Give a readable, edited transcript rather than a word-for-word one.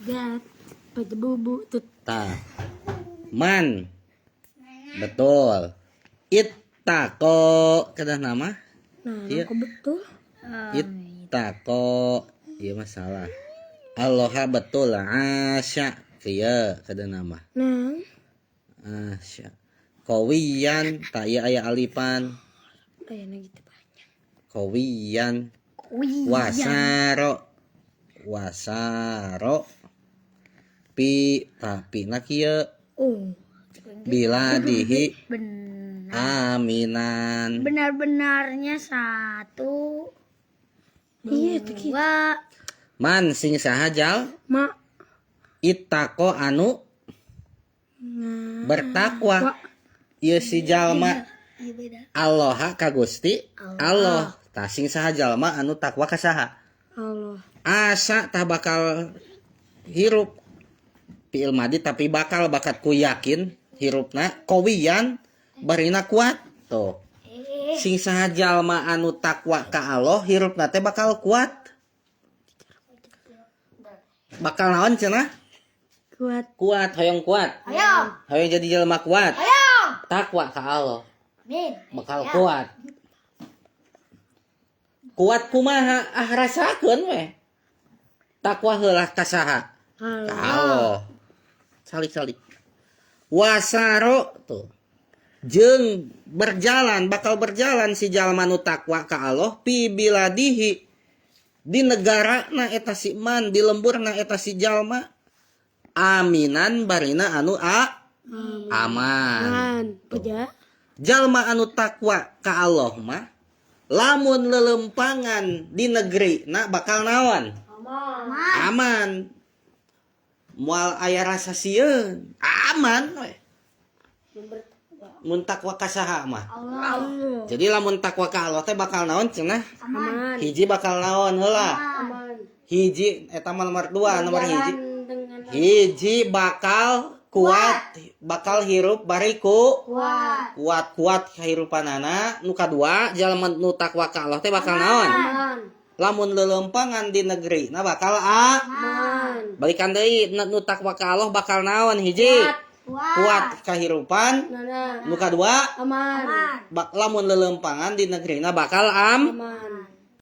Gat bubu tut. Tah. Man. Betul. Ittaqo kedah nama? Nah, Iya. aku betul. Ittaqo. Iya, masalah. Alloha betul. Asya. Kieu kedah nama. Nah, Asya. Qawiyan tah, ieu aya alifan. Kayaknya gitu banyak. Qawiyan. Wih. Wasaro. Wasaro. Pi tapi na kieu. Oh, Biladihi Benar. aminan. Benar-benarnya satu, iya itu gitu. dua, Man sing saha jal? Ma. Ittaqo anu Nah, bertakwa. Ieu si jalma iya beda. Alloha ka Gusti Allah. Tah, sing saha jalma anu takwa ka saha? Allah. Asa tah bakal hirup fi'il madi, tapi bakal bakat ku yakin hirupna qawiyan barina kuat tuh. Sing saha jalma anu takwa ka Allah hirupna teh bakal kuat, bakal naon cenah? Kuat. Kuat. Hoyong kuat? Ayo, Hoyong jadi jelema kuat? Ayo. Takwa ka Allah. Amin. Bakal kuat. Kuat kumaha? Ah, rasakeun we, takwa heula ka saha? Allah. Ka Allah. Salik-salik wasaro tuh jeung berjalan, bakal berjalan si jalma nu takwa ka Allah fi biladihi di negara na eta si man, di lembur na eta si jalma, aminan barina anu a aman. Aman. Puja. Jalma anu takwa ka Allah mah lamun lelempangan di negeri na bakal naon? Aman. Aman, moal aya rasa sieun, aman we mun takwa ka saha mah. Allah. Jadi lamun takwa ka Allah teh bakal naon cenah? Aman. Hiji bakal naon heula? Aman. Hiji eta mah nomor dua, nomor hiji. Jalan dengan Hiji bakal kuat, bakal hirup bariku Kuat. Kuat, kuat kahirupanana. Nu kadua, jalma nu takwa ka Allah teh bakal naon? Aman. Lamun lelempangan di negeri nah bakal a Aman. Balikan deui, nu takwa ka Allah bakal naon? Hiji, Kuat. Kuat kahirupan. Nana. Nu kadua, Aman. Lamun lelempangan di negeri nah bakal Aman.